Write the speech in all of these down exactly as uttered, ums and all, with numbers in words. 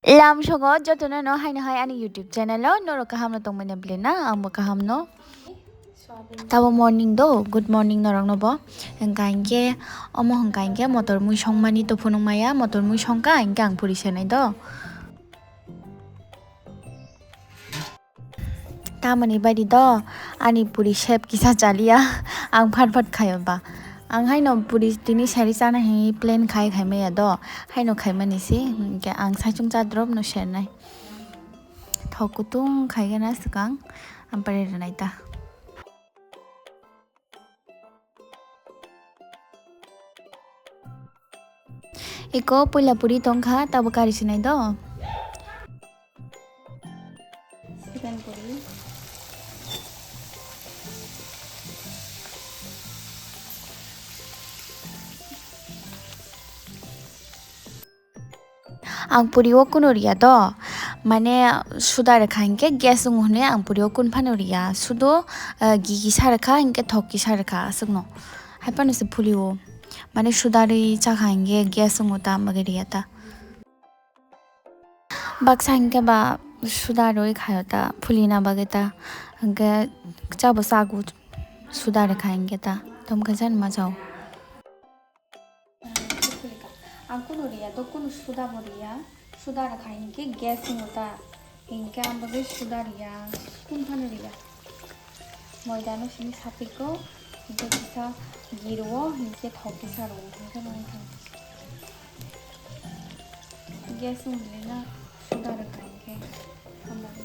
Lamsogo jotono no haino hai ani YouTube channel o norok kaham no tongmani bwlwi na, ang bo kaham no. Tabo morning do, good morning norok no bo. Hwnkha hinkhe omo hwnkha hinkhe motor mui songmani to phunuk maya, motor mui songkha hinkhe ang puri senai do. Tamoni baidi do, ani puri sep kisa chaliya, ang phat phat khaio ba. Ang haino puri tini sari chana hinwi plan khai khai maya do, haino khaimani si, hinkhe ang saichung cha drop no sernai. Thok kutung khai gana swkang, ampare rwnai ta. Eko puila puri tongkha, tabo kari sinai do. Second puri. Ang puri o kunu riya do, mane suda rwkha hinkhe gas wngo hwnwi ang puri o kun phano riya, sudo, eh, gi kisa rwkha hinkhe thok kisa rwkha aswkno, hai phano se phuli o, mane suda rwi chakha hinkhe gas wngo ta, ang bagwi riya ta. Baksa hinkhe ba suda rwi khaio ta, phulina bagwi ta, hinkhe chabo chago suda rwkha hinkhe ta, tamo khe chani ma chao. Ang kunu riya, do kunu suda bo riya, suda rwkha hinkhe gas wngo ta, hinkhe ang bagwi suda riya, kun phano riya. Moida no simi sapiko, hinkhe kisa girowo, hinkhe thok kisa rwo, hinkhe no wngkha. Gas wng bwlai no suda rwkha hinkhe, hambai.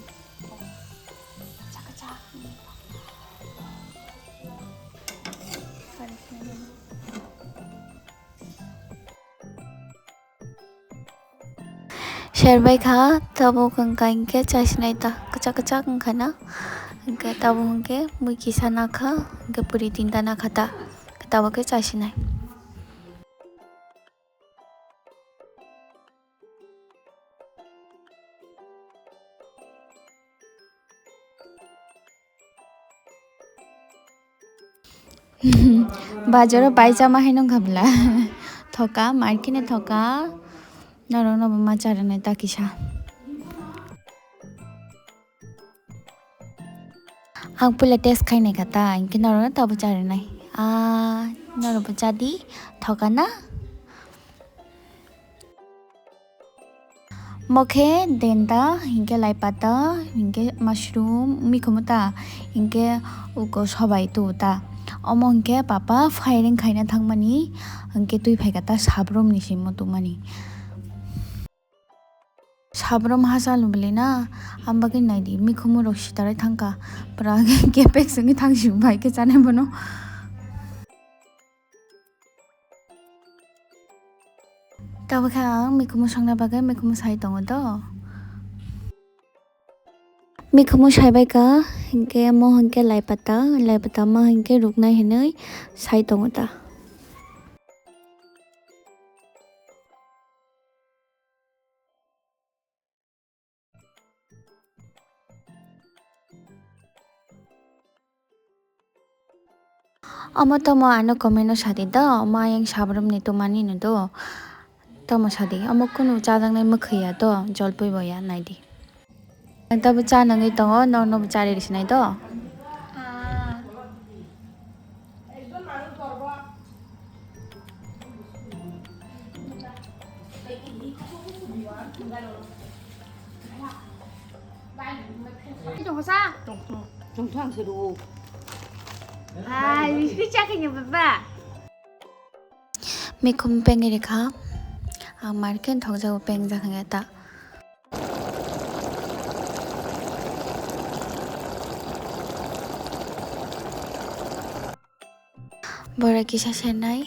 Chaka chak. Sari sari. Serbai kha, tabuk wngkha hinkhe chasinai ta, kwchak kwchak wngkha na, hinkhe tabuk hinkhe mui kisa nakha, hinkhe puri tinta nakha ta, tabuk khe chasinai. Bazaro bai chama hai nung khabla. Thoka, markine thoka. Norok no bo ma charwnai ta kisa. Ang puila test khainai kha ta, hinkhe norok no tabo charwnai. Ah, norok bo chadi, thoka na? Mokhe denta, hinkhe laipata, hinkhe mushroom, mikhumu ta, hinkhe uko sobai tu ta. Omo hinkhe papa firing khaina thangmani, hinkhe twi phaikha ta sabrum ni simo tongmani. Sabrum hachal bwlwi na, ambagwi naidi, mikhumu rok sitarai thangkha, pura kepek songwi thangsi bai khe chanai bono. Tabukhe ang mikhumu songna bagwi mikhumu sai tongo do. Mikhumu saibaikha, hinkhe mo hinkhe laipata, laipata ma hinkhe ruknai hinwi sai tongo ta. Omo tomo ano comment no sadi do, omo ayang sabrum ni tomani no do. Tomo sadi, omo kunu chajaknai mwkhwi ya do, jolpui bo ya, naidi. Ang tabuk cha nangwi tongo, norok no bo charwi rwsinai do. Mikhum pengwi rikha, ang market thokjago pengjakha ta. Bora kisa senai.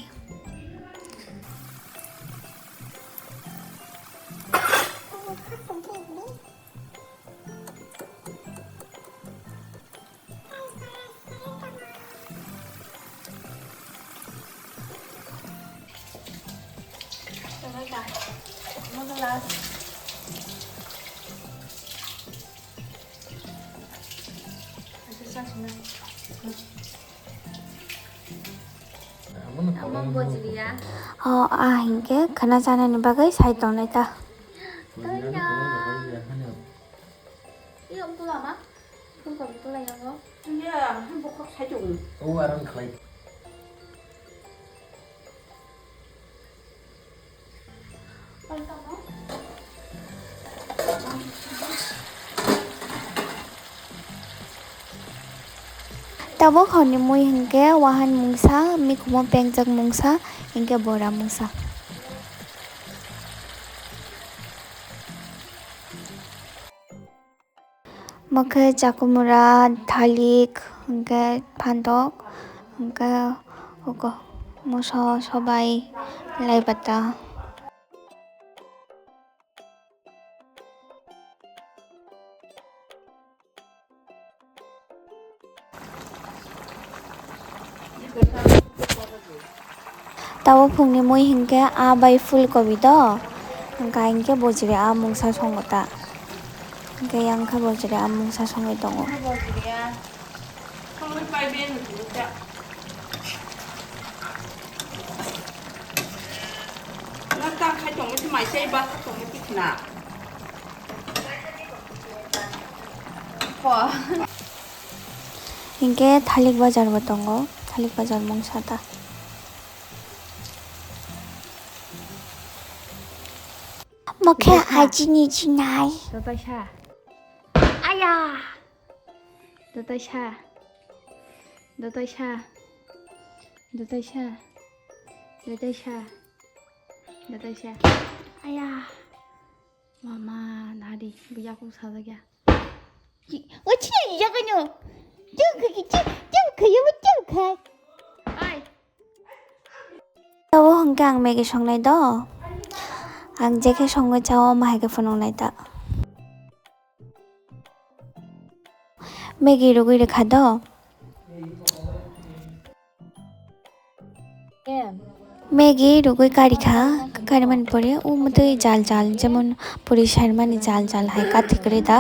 O, ah, hinkhe khana chanani bagwi sai tongnai ta. Ama, phone call tu lai yango. Iya, bukhuk sai tongo. O aran khlai. Tabuk hwnwi mui hinkhe wahan mungsa, mikhumo pengjak mungsa, hinkhe bora mungsa. Mokhe chakumura, thalik, hwnkhe phantok, hwnkhe hugo, moso, sobai, laibata. Tabuk phungni mui hinkhe a bai phul kobi do, hwnkha hinkhe bojre a mungsa songo ta, hinkhe yang khe bojre a mungsa songwi tongo. Hinkhe thalik bazar bo tongo, thalik bazar mungsa ta. Mokhe ajini jinai. Dotaisa. Aya. Dotaisa. Dotaisa. Dotaisa. Dotaisa. Dotaisa. Aya. Mama, nari, buya kung sajakya. Ki, o chini yakanyo. Chukha ki, chuk, chukha yo, chukha. Ai. Tabuk hwnkhe ang Maggie songnai do. Ang jekhe songwi chao, omo hai khe phunuknai ta. Maggie rwgwi rwkha do. Maggie rwgwi karikha, karimani pore o mwtwi jal jal, jemon puri saimani jal jal hai kathi kwrwi da.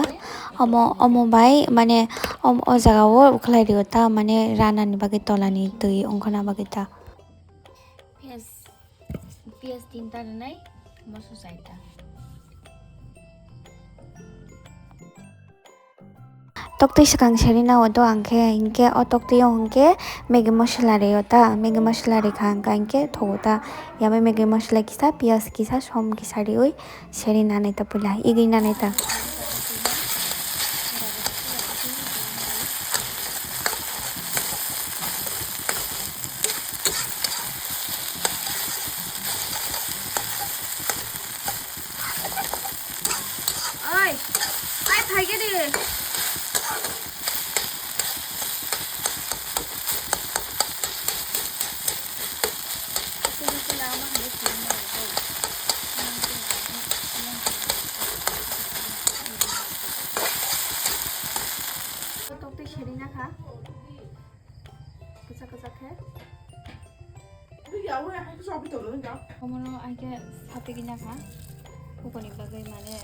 Omo, omo bai mane om-, o jaga o ukhlai rio ta, mane ranani bagwi tolani twi ongkhorna bagwi ta. Piyaj, piyaj tinta rwnai, moso chaita. Toktwi swkang seri na o do ang khe, hinkhe o toktwi o hinkhe Maggie masala rio ta, Maggie masala rikha ang khe hinkhe thogo ta. Yamai Maggie masala kisa, piyaj kisa, som kisa riui seri nanai ta puila, igwi nanai ta. Oi, ai phaikhe de. Toktwi seri na kha. Kwchak kwchak khe. Omono ai khe sapigwi na kha. Bokoni bagwi mane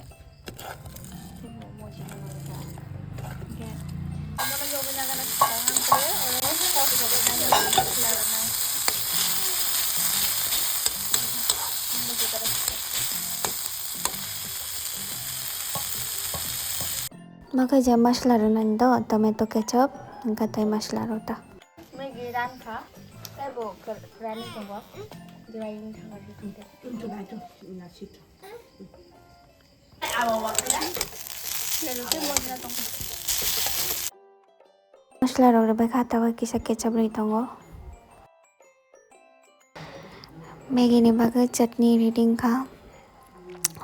teibo moji no nang kha. Hinkhe omono yogwi na gana swkang ang khe oro kosto khe nai nai. Makai je masala rwnani do, tomato ketchup, hinkhe tei masala rw ta. Maggie ran kha, tei bo kwrani tongo, dry wng thangkha khe tongkhe. Masala rok rwbaikha, tabuk kisa ketchup rwi tongo. Maggie ni bagwi chutney ready wngkha,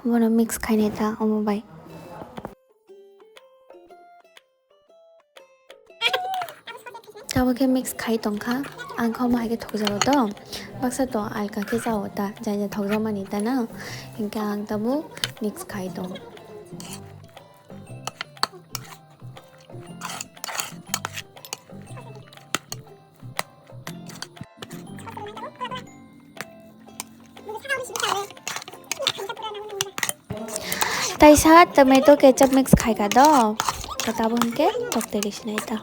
bono mix khainai ta omo bai. Tabuk khe mix khai tongkha, ang khe omo hai khe thokjago to, baksa to alka khe chao ta, jai jai thokjakmani ta na, hinkhe ang tabuk mix khai tong. Taisa tomato ketchup mix khaikha do, tabuk hinkhe toktwi rwsinai ta.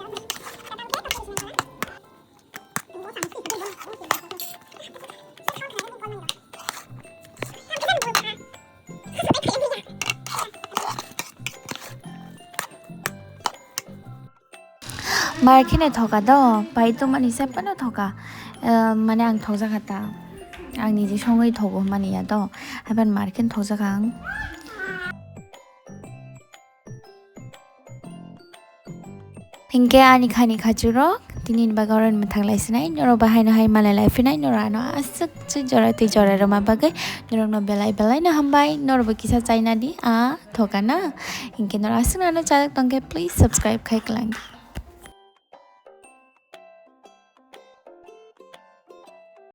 Mar kheno thoka do, pai tongmani se phano thoka. Eh, mane ang thokjakha ta. Ang niji songwi thogo hwnmani ya do. Haiban mar kheno thokjakha ang. Hinkhe ani khani khachurok tini ni bagwi oro mwthang lai sinai, norok bo haino hai malai lai phinai, norok ano aswk se jora tei jora rwma bagwi norokno belai belai no hambai, norok bo kisa chaina di a thoka na, hinkhe norok aswk no ano chajak tongkhe please subscribe khai kwlangdi.